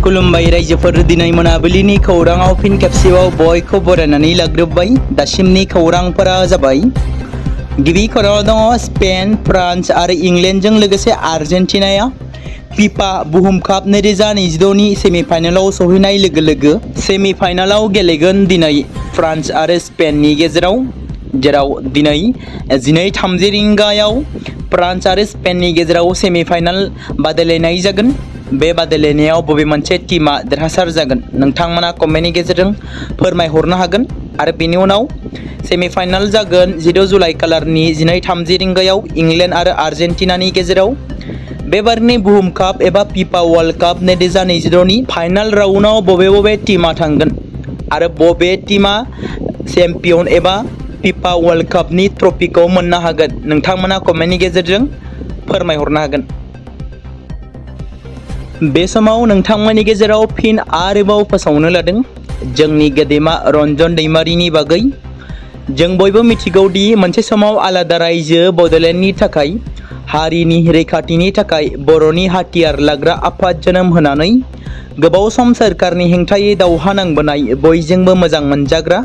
खुलुमबाय रायजोफोर दिनै मोनाबिलिनि खौराङाव फिन खेबसेबाव बयखौ बरायनानै लाग्रोबाय। दासिमनि खौरांफोरा जाबाय गिबि खौराङाव दङ स्पेन, फ्रान्स आरो इंलेन्डजों लोगोसे आर्जेन्टिनाया फिफा बुहुम काप 2026 नि सेमिफाइनालाव सौहैनाय लोगो लोगो सेमिफाइनालाव गेलेगोन दिनै फ्रान्स आरो स्पेननि गेजेराव, जेराव दिनै 12:30 रिंगायाव फ्रान्स आरो स्पेननि गेजेराव सेमिफाइनाल बादायलायनाय जागोन। बे बादायलायनायाव बबे मोनसे टीमा देरहासार जागोन नोंथांमोना कमेन्टनि गेजेरजों फोरमायहरनो हागोन। आरो बेनि उनाव सेमिफाइनाल जागोन 16 जुलाइ खालारनि 12:30 रिंगायाव इंलेन्ड आरो आर्जेन्टिनानि गेजेराव। बेबारनि बुहुम काप एबा फिफा वर्ल्ड काप 2026 नि फाइनाल राउन्डआव बबे टीमा थांगोन आरो बबे टीमा चेम्पियन एबा फिफा वर्ल्ड कापनि ट्रफिखौ मोननो हागोन नोंथांमोना कमेन्टनि गेजेरजों फोरमायहरनो हागोन। बे समाव नोंथांमोननि गेजेराव फिन आरोबाव फोसावनो लादों जोंनि गेदेमा रन्जन दैमारिनि बागै। जों बयबो मिथिगौ दि मोनसे समाव आलादा रायजो बड'लेण्डनि थाखाय हारिनि रैखाथिनि थाखाय बर'नि हाथियार लाग्रा आफाद जोनोम होनानै गोबाव सम सोरखारनि हेंथायै दावहा नांबोनाय बयजोंबो मोजां मोनजाग्रा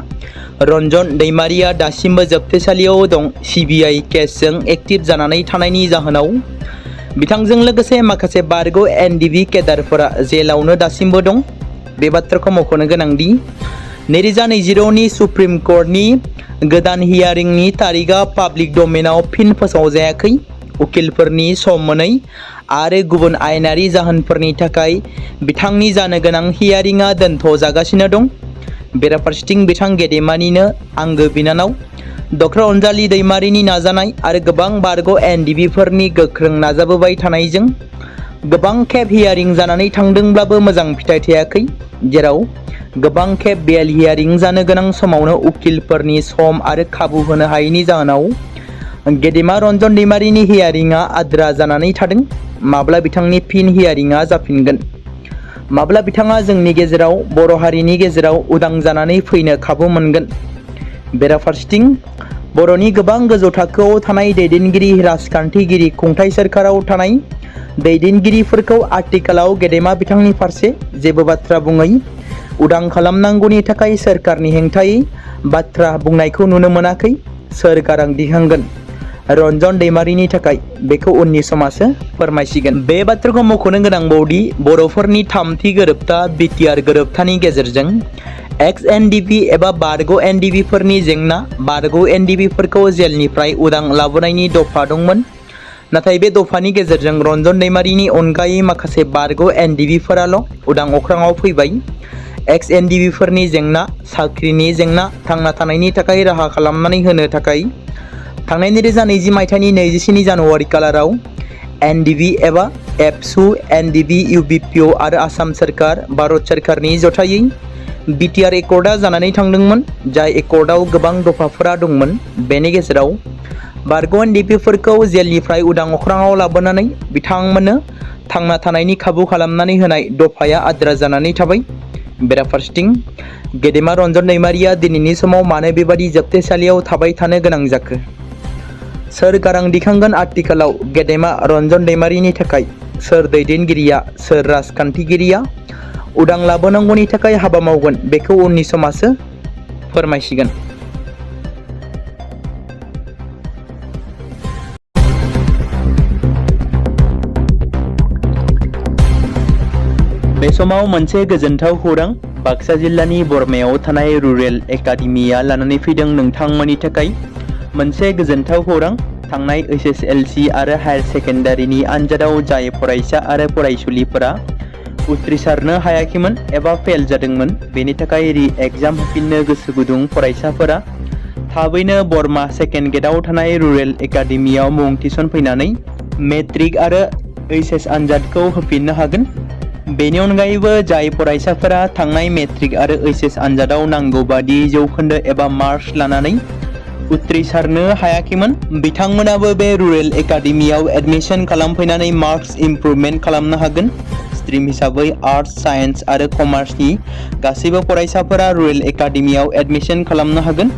रन्जन दैमारिया दासिमबो जोबथेसालियाव दं। CBI केसजों एक्टिभ जानानै थानायनि जाहोनाव बिथांजों लोगोसे माखासे बारग' NDB केडारफोरा जेलावनो दासिमबो दं। बे बाथ्राखौ मख'नो गोनांदि 2026 नि सुप्रिम कर्टनि गोदान हियारिंनि तारिखआ पाब्लिक डमेनाव फिन फोसावजायाखै। उकिलफोरनि सम मोनै आरो गुबुन आयेनारि जाहोनफोरनि थाखाय बिथांनि जानो गोनां हियारिंआ दोनथ'जागासिनो दं। बेराफारसेथिं बिथां गेदेमानिनो आंगो बिनानाव डक्टर अनजालि दैमारिनि नाजानाय आरो गोबां बारग' NDBफोरनि गोख्रों नाजाबोबाय थानायजों गोबां खेब हियारिं जानानै थांदोंब्लाबो मोजां फिथाइ थायाखै, जेराव गोबां खेब बेल हियारिं जानो गोनां समावनो उकिलफोरनि सम आरो खाबु होनो हायैनि जाहोनाव गेदेमा रन्जन दैमारिनि हियारिंआ आद्रा जानानै थादों। माब्ला बिथांनि फिन हियारिंआ जाफिनगोन, माब्ला बिथाङा जोंनि गेजेराव बर' हारिनि गेजेराव उदां जानानै फैनो खाबु मोनगोन। बेराफारसेथिं बर'नि गोबां गोजौ थाखोआव थानाय दैदेनगिरि, राजखान्थिगिरि, खुंथाइ सोरखाराव थानाय दैदेनगिरिफोरखौ आथिखालाव गेदेमा बिथांनि फारसे जेबो बाथ्रा बुङै उदां खालामनांगौनि थाखाय सोरखारनि हेंथायै बाथ्रा बुंनायखौ नुनो मोनाखै। सोर गारां दिखांगोन रन्जन दैमारिनि थाखाय बेखौ उननि समासो फोरमायसिगोन। बे बाथ्राखौ मख'नो गोनांबावदि बर'फोरनि थामथि गोरोबथा BTR गोरोबथानि गेजेरजों ex-NDB एबा बारग' NDBफोरनि जेंना, बारग' NDBफोरखौ जेलनिफ्राय उदां लाबोनायनि दफा दंमोन। नाथाय बे दफानि गेजेरजों रन्जन दैमारिनि अनगायै माखासे बारग' NDBफोराल' उदां अख्राङाव फैबाय। ex-NDBफोरनि जेंना, साख्रिनि जेंना, थांना थानायनि थाखाय राहा खालामनानै होनो थाखाय थांनाय 2020 मायथाइनि 27 जानुवारि खालाराव NDB एबा एबसु, NDB, UBPO आरो आसाम सोरखार, भारत सोरखारनि जथायै BTR एकर्डआ जानानै थांदोंमोन, जाय एकर्डआव गोबां दफाफोरा दंमोन। बेनि गेजेराव बारग' NDBफोरखौ जेलनिफ्राय उदां अख्राङाव लाबोनानै बिथांमोननो थांना थानायनि खाबु खालामनानै होनाय दफाया आद्रा जानानै थाबाय। बेराफारसेथिं गेदेमा रन्जन दैमारिया दिनैनि समाव मानो बेबादि जोबथेसालियाव थाबाय थानो गोनां जाखो? सोर गारां दिखांगोन आथिखालाव गेदेमा रन्जन दैमारिनि थाखाय? सोर दैदेनगिरिया, सोर राजखान्थिगिरिया उदां लाबोनांगौनि थाखाय हाबा मावगोन बेखौ उननि समासो फोरमायसिगोन। बे समाव मोनसे गोजोनथाव खौरां बाक्सा जिल्लानि बरमायाव थानाय रुरेल एकाडेमिया लानानै फैदों नोंथांमोननि थाखाय मोनसे गोजोनथाव खौरां। थांनाय SSLC आरो हायार सेकेन्डारिनि आनजादाव जाय फरायसा आरो फरायसुलिफोरा उथ्रिसारनो हायाखैमोन एबा फेल जादोंमोन, बेनि थाखाय रि-एग्जाम होफिननो गोसो गुदुं फरायसाफोरा थाबैनो बरमा सेकेन्ड गेटआव थानाय रुरेल एकाडेमियाव मुं थिसनफैनानै मेट्रिक आरो HS आनजादखौ होफिननो हागोन। बेनि अनगायैबो जाय फरायसाफोरा थांनाय मेट्रिक आरो HS आनजादाव नांगौ बादि जौखोन्दो एबा मार्क्स लानानै उथ्रिसारनो हायाखैमोन, बिथांमोनाबो बे रुरेल एकाडेमियाव एडमिशन खालामफैनानै मार्क्स इमप्रुभमेन्ट खालामनो हागोन। स्ट्रिम हिसाबै आर्ट्स, साइन्स आरो कमार्सनि गासैबो फरायसाफोरा रुरेल एकाडेमियाव एडमिशन खालामनो हागोन।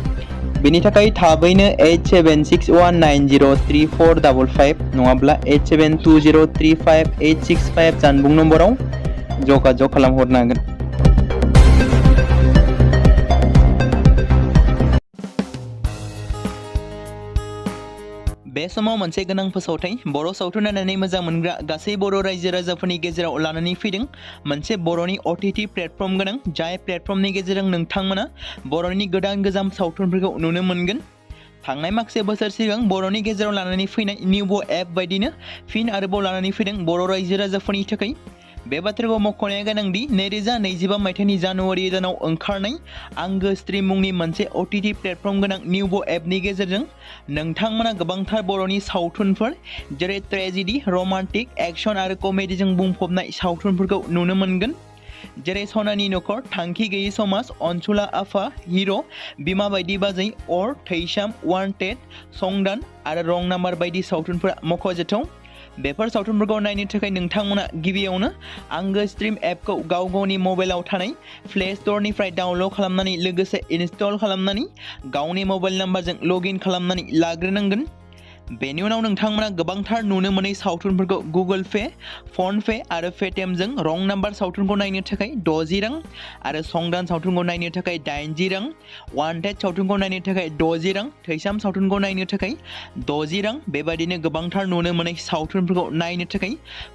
बेनि थाखाय थाबैनो 8761903455 नङाब्ला 8720358565 जानबुं नम्बराव जगाजग खालामहरनो हागोन। बे समाव मोनसे गोनां फोसावथाय बर' सावथुन नायनानै मोजां मोनग्रा गासै बर' रायजो राजाफोरनि गेजेराव लानानै फैदों मोनसे बर'नि OTT प्लेटफर्म गोनां जाय प्लेटफर्मनि गेजेरजों नोंथांमोना बर'नि गोदान गोजाम सावथुनफोरखौ नुनो मोनगोन। थांनाय माखासे बोसोर सिगां बर'नि गेजेराव लानानै फैनाय निउबो एप बायदिनो फिन आरोबाव लानानै फैदों बर' रायजो राजाफोरनि थाखाय। बे बाथ्राखौ मख'नाया गोनांदि 2025 मायथाइनि जानुवारि दानाव ओंखारनाय आंगो स्ट्रीम मुंनि मोनसे OTT प्लेटफर्म गोनां निउबो एपनि गेजेरजों नोंथांमोना गोबांथार बर'नि सावथुनफोर जेरै ट्रेजेडी, रमान्टिक, एक्शन आरो कमेडीजों बुंफबनाय सावथुनफोरखौ नुनो मोनगोन। जेरै सनानि नखर, थांखि गैयै समाज, अनसुला आफा, हिर', बिमा बायदि बाजै, अर, थैसाम, वान्टेड, संदान आरो रं नाम्बार बायदि सावथुनफोरा मख'जाथाव। बेफोर सावथुनफोरखौ नायनो थाखाय नोंथांमोना गिबियावनो आंगो स्ट्रीम एपखौ गावनि मबाइलाव थानाय प्ले स्ट'रनिफ्राय डाउनल'ड खालामनानै लोगोसे इनस्टल खालामनानै गावनि मबाइल नाम्बारजों लगइन खालामनानै लाग्रोनांगोन। बेनि उनाव नोंथांमोना गोबांथार नुनो मोनै सावथुनफोरखौ गुगोल पे, फन पे आरो पेटिएमजों रं नाम्बार सावथुनखौ नायनो थाखाय 60 रां आरो संदान सावथुनखौ नायनो थाखाय 80 रां, वान्टेड सावथुनखौ नायनो थाखाय 60 रां, थैसाम सावथुनखौ नायनो थाखाय 60 रां बेबायदिनो गोबांथार नुनो मोनै सावथुनफोरखौ नायनो थाखाय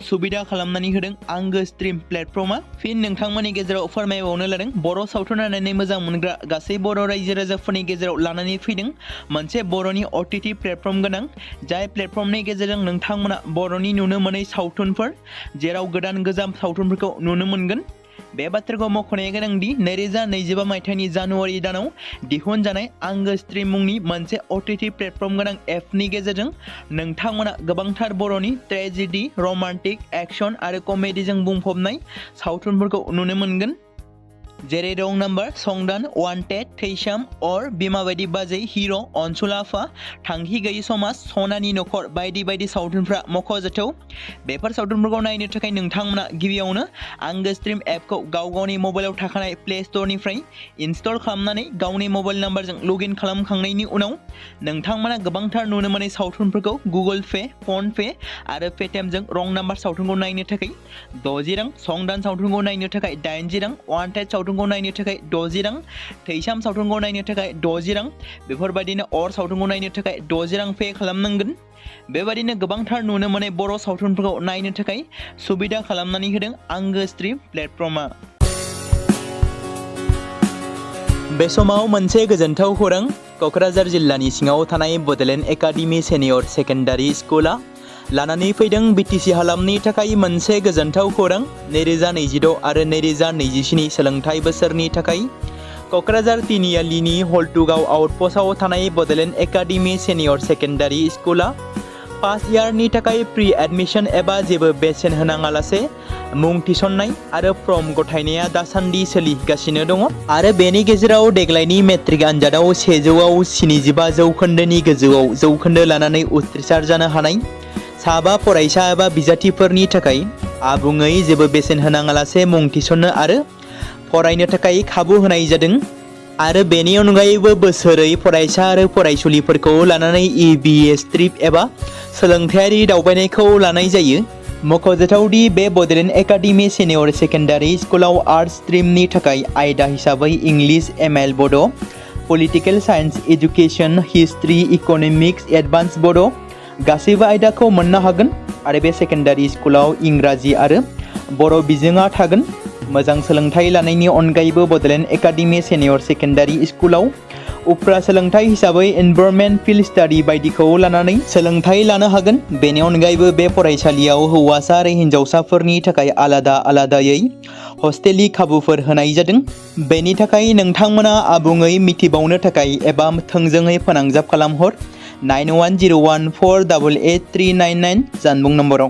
सुबिदा खालामनानै होदों आंगो स्ट्रीम प्लेटफर्मा। फिन नोंथांमोननि गेजेराव फोरमायबावनो लादों बर' सावथुन नायनानै मोजां मोनग्रा गासै बर' रायजो राजाफोरनि गेजेराव लानानै फैदों मोनसे बर'नि OTT प्लेटफर्म गोनां जाय प्लेटफर्मनि गेजेरजों नोंथांमोना बर'नि नुनो मोनै सावथुनफोर जेराव गोदान गोजाम सावथुनफोरखौ नुनो मोनगोन। बे बाथ्राखौ मख'नाया गोनांदि 2025 मायथाइनि जानुवारि दानाव दिहुनजानाय आंगो स्ट्रीम मुंनि मोनसे OTT प्लेटफर्म गोनां एपनि गेजेरजों नोंथांमोना गोबांथार बर'नि ट्रेजेडी, रमान्टिक, एक्शन आरो कमेडीजों बुंफबनाय सावथुनफोरखौ नुनो मोनगोन। जेरै रं नाम्बार, संदान, वान्टेड, थैसाम, अर, बिमा बायदि बाजै, हिर', अनसुला आफा, थांखि गैयै समाज, सनानि नखर बायदि बायदि सावथुनफ्रा मख'जाथाव। बेफोर सावथुनफोरखौ नायनो थाखाय नोंथांमोना गिबियावनो आंगो स्ट्रीम एपखौ गावनि मबाइलाव थाखानाय प्ले स्ट'रनिफ्राय इनस्टल खालामनानै गावनि मबाइल नाम्बारजों लगइन खालामखांनायनि उनाव नोंथांमोना गोबांथार नुनो मोनै सावथुनफोरखौ गुगोल पे, फन पे आरो पेटिएमजों रं नाम्बार सावथुनखौ नायनो थाखाय 60 रां, संदान सावथुनखौ नायनो थाखाय 80 रां, वान्टेड सावथुनखौ नायनो थाखाय 60 रां, थैसाम सावथुनखौ नायनो थाखाय 60 रां बेफोरबायदिनो अर सावथुनखौ नायनो थाखाय 60 रां पे खालामनांगोन। बेबायदिनो गोबांथार नुनो मोनै बर' सावथुनफोरखौ नायनो थाखाय सुबिदा खालामनानै होदों आंगो स्ट्रीम प्लेटफर्मा। बे समाव मोनसे गोजोनथाव खौरां क'क्राझार जिल्लानि सिङाव थानाय बड'लेण्ड एकाडेमि सिनियर सेकेन्डारि स्कुला लानानै फैदों BTC हालामनि थाखाय मोनसे गोजोनथाव खौरां 2026 आरो 2027 सोलोंथाइ बोसोरनि थाखाय क'क्राझार तिनिआलिनि हल्टुगाव आउटपस्टआव थानाय बड'लेण्ड एकाडेमि सिनियर सेकेन्डारि स्कुला फार्स्ट इयारनि थाखाय प्रि एडमिशन एबा जेबो बेसेन होनाङालासे मुं थिसननाय आरो फर्म गथायनाया दासान्दि सोलिगासिनो दङ आरो बेनि गेजेराव देग्लायनि मेट्रिक आनजादाव 100आव 75 जौखोन्दोनि गोजौआव जौखोन्दो लानानै उथ्रिसार जानो हानाय साबा फरायसा एबा बिजाथिफोरनि थाखाय आबुङै जेबो बेसेन होनाङालासे मुं थिसननो आरो फरायनो थाखाय खाबु होनाय जादों आरो बेनि अनगायैबो बोसोरै फरायसा आरो फरायसुलिफोरखौ लानानै EBS ट्रिप एबा सोलोंथायारि दावबायनायखौ लानाय जायो। मख'जाथावदि बे बड'लेण्ड एकाडेमि सिनियर सेकेन्डारि स्कुलाव आर्ट्स स्ट्रिमनि थाखाय आयदा हिसाबै इंलिश, ML बड', political science, education, history, economics, advance बड' गासैबो आयदाखौ मोननो हागोन आरो बे सेकेन्डारि स्कुलाव इंराजि आरो बर' बिजोङा थागोन। मोजां सोलोंथाइ लानायनि अनगायैबो बड'लेण्ड एकाडेमि सिनियर सेकेन्डारि स्कुलाव उफ्रा सोलोंथाइ हिसाबै एनभायरनमेन्ट, फिल्ड स्टाडि बायदिखौ लानानै सोलोंथाइ लानो हागोन। बेनि अनगायैबो बे फरायसालियाव हौवासा आरो हिन्जावसाफोरनि थाखाय आलादायै हस्टेलनि खाबुफोर होनाय जादों। बेनि थाखाय नोंथांमोना आबुङै मिथिबावनो थाखाय एबा थोंजोङै फोनांजाब खालामहर 9101488399 जानबुं नम्बराव।